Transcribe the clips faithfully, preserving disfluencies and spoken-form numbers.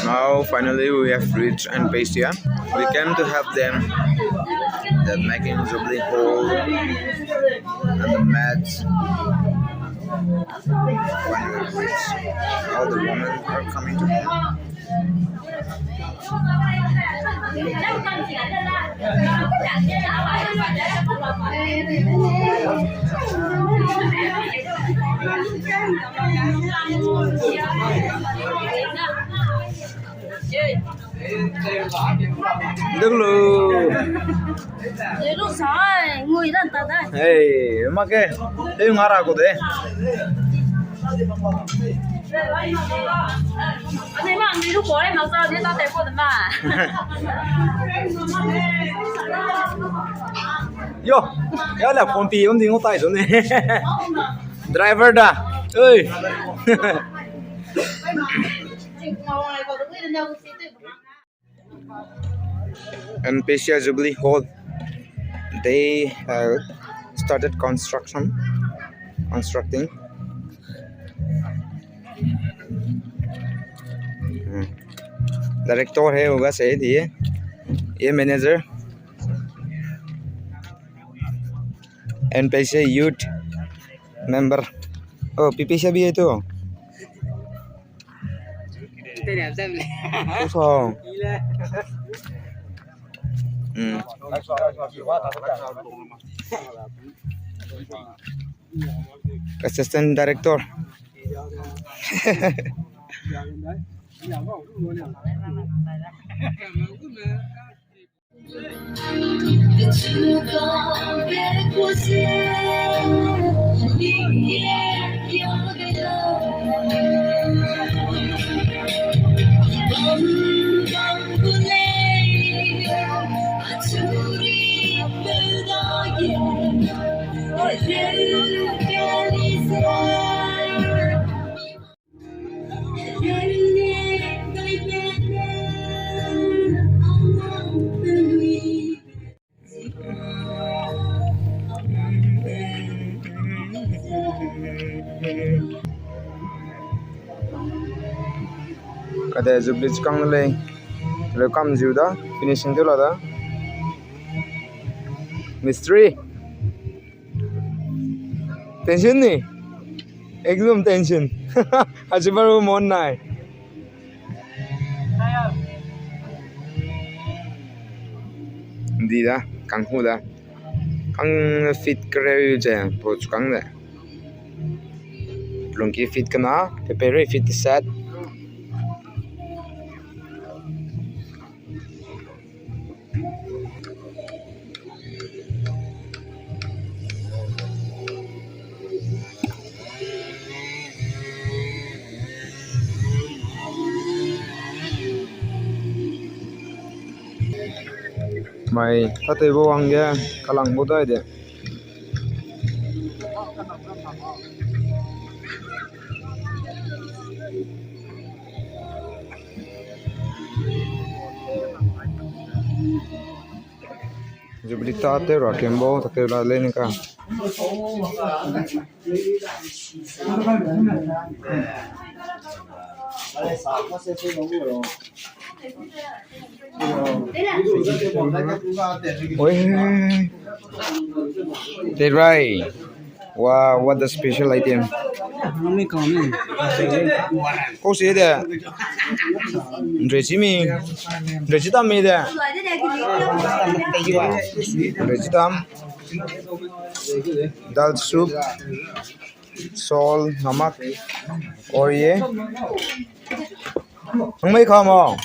Now, finally, we have reached N P C. We came to help them. They're making Jubilee Hall and the mats. Finally, we reached. All the women are coming to help. Deglo. Deglo sai, ngui dan ta da. Hey, ma ke. Hey, ngara ko de. Ani ma, ani lu ko, ai ma sa, ni ta te ko de ma. Yo, ya la phone pi, um ding o tai so ne. Driver da. Oi. N P C Jubilee Hall, they, uh, started construction, constructing. Hmm. Director hai hoga shaid ye, ye manager, N P C youth member. Oh, P P C bhi hai tu. Kusong. Hmm. Assistant director. Kade Jubilee chikang lei. Leu kam ziu da, finishing tew la da. Mistri. Tension ni? Ekdom tension. Achi baru mon nai. Di da, kang hu da. Kang feet kereu ze, po chukang de. Lungki feet kena, peperei feet set. Mai, tatei bo wang ge, kalang bo dai de. Jubilee ta tew ra kembo, ta tew la le ni ka. Oi. Terai. Wow, what a special item. Kau se de. Ndrei chi mi. Ndrei chi tam mi de. Ndrei chi tam. Dal soup. Salt, namak. Aur ye. Nang mei kha ma?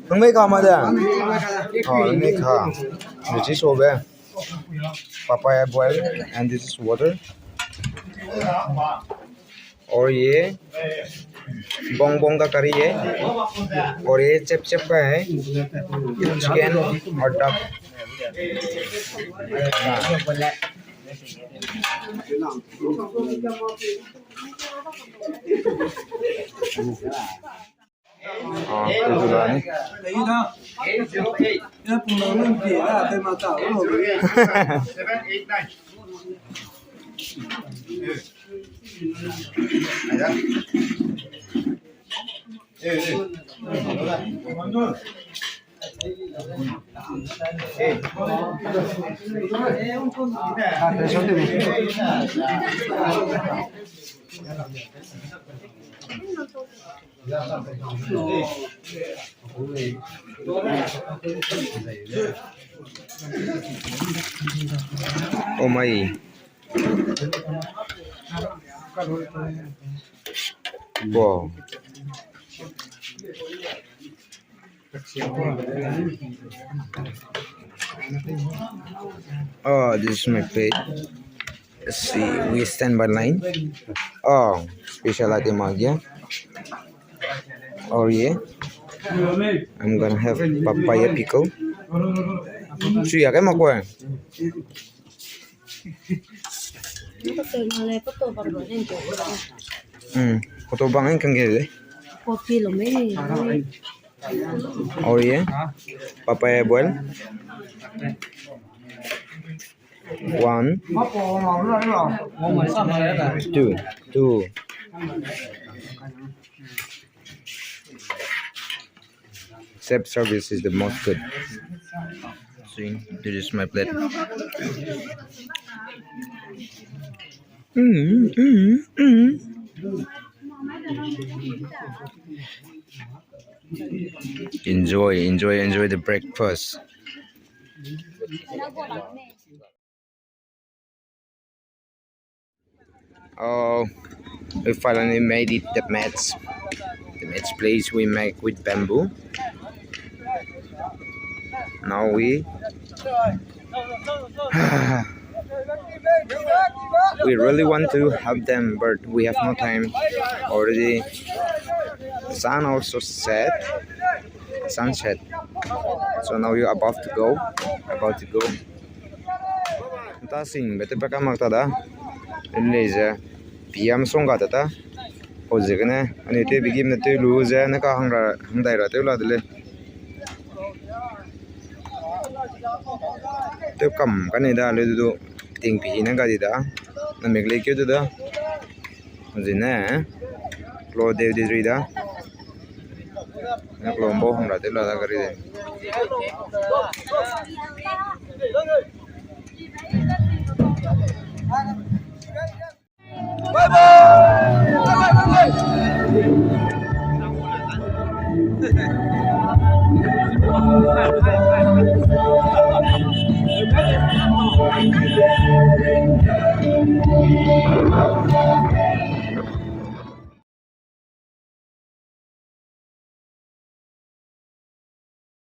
Nang mei kha ma de? Oh, nang mei kha. This is over. Papaya boil and this is water. Aur ye bong bong ka curry hai. Aur ye chep chep ka hai. Chicken aur duck. Ah, tu tu la ni. Oh my. Wow. Oh, this is my plate. Let's see, we stand by line. Oh, special item आ गया. और ये, I'm gonna have papaya pickle. Suya kai mak kua. Hmm, photo bang kan ge de. Copy lo me. और ये papaya boil. One, two, two. Chef service is the most good. See, this is my plate. Mm, mm, mm. Enjoy, enjoy, enjoy the breakfast. Oh, we finally made it, the mats. The mats place we make with bamboo. Now we, we really want to have them, but we have no time. Already sun also set, sunset. So now we are about to go, about to go. Ta sing bete pe ka mak ta da. Lei ze, piam song ga ta ta. O ze kene, ani te bigim ne te lu ze, ne ka hang ra, hang dai ra te la de le. Te kam ka ne da le du, ting pi ne ga di da. Na mek le ke du da. Zine, klo de di ri da. Ne klo mbo hang ra te la da gari de.